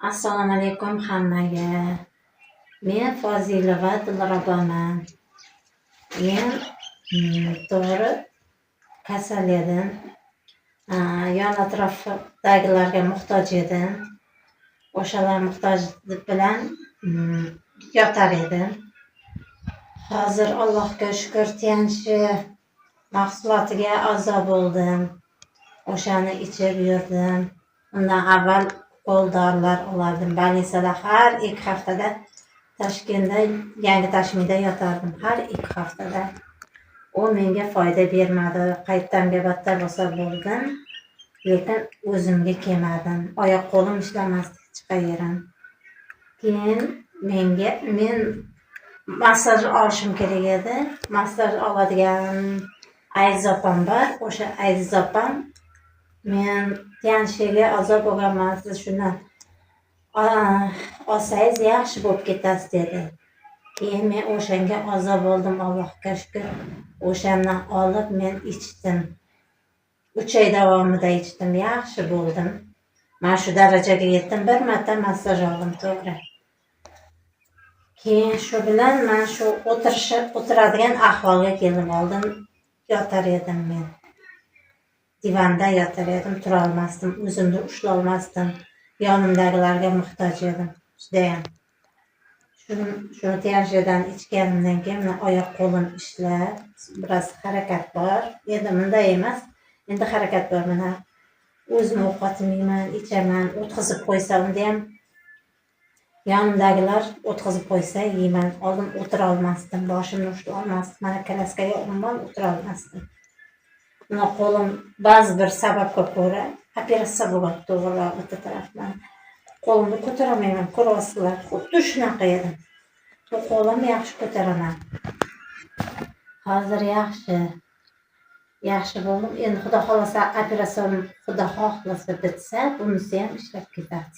Assalomu alaykum hammaga. Men Fozilova Dilruboman. Men to'g'ri kasal edim. Yon atrofdagilarga muhtoj edim. O'shalar muhtojlik bilan yotar edim. Hozir Allohga shukur, Tianshi mahsulotiga a'zo bo'ldim. O'shani ichib yurdim. Undan avval ukol, dorilar olardim. Больница da har 2 haftada Toshkentda, Yangi Tashmida yotardim. Har 2 haftada. U menga foyda bermadi. Qaytdamga battar bo'lsa bo'ldim. Lekin o'zimga kelmadim. Oyoq qo'lim ishlamasdi hech qayerim. Keyin men massaj olishim kerak edi. Massaj oladigan Aziz opam bor. O'sha Aziz opam, men Tianshiga a'zo bo'lganman, siz shundan olsangiz, yaxshi bo'lib ketasiz, dedi. Keyin men o'shanga a'zo bo'ldim, Allohga shukur. O'shandan olib men ichdim. 3 oy davomida ichdim, yaxshi bo'ldim. Mana shu darajaga yetdim. Bir marta massaj oldim, to'g'ri. Keyin shu bilan man shu o'tiradigan ahvolga keldim. Oldin yotar edim men. Divanda yotar edim, turolmasdim, o'zimni ushlolmasdim. Yonimdagilarga muhtoj edim judayam. Shuni Tianshidan ichganimdan keyin mana oyoq qo'lim ishlab, biroz harakat bor. Endi bunday emas, endi harakat bor mana. O'zim ovqatimni yeyman, ichaman, o'tqizib qo'ysa, unda ham yonimdagilar o'tqizib qo'ysa, yeyman. Oldin o'tira olmasdim, boshimni ushlay olmasdim. Mana коляска ga umuman o'tira olmasdim. Mana qo'lim ba'zi bir sababga ko'ra operatsiya bo'lgan, to'g'riroq, bitta tarafdan. Qo'limni ko'tarolmayman, ko'ryapsizlar. Xuddi shunaqa edim. Bu qo'lim yaxshi ko'taraman. Hozir yaxshi. Yaxshi bo'ldim. Endi, Xudo xohlasa, operatsiyam, Xudo xohlasa, bitsa, bunisi ham ishlab ketadi.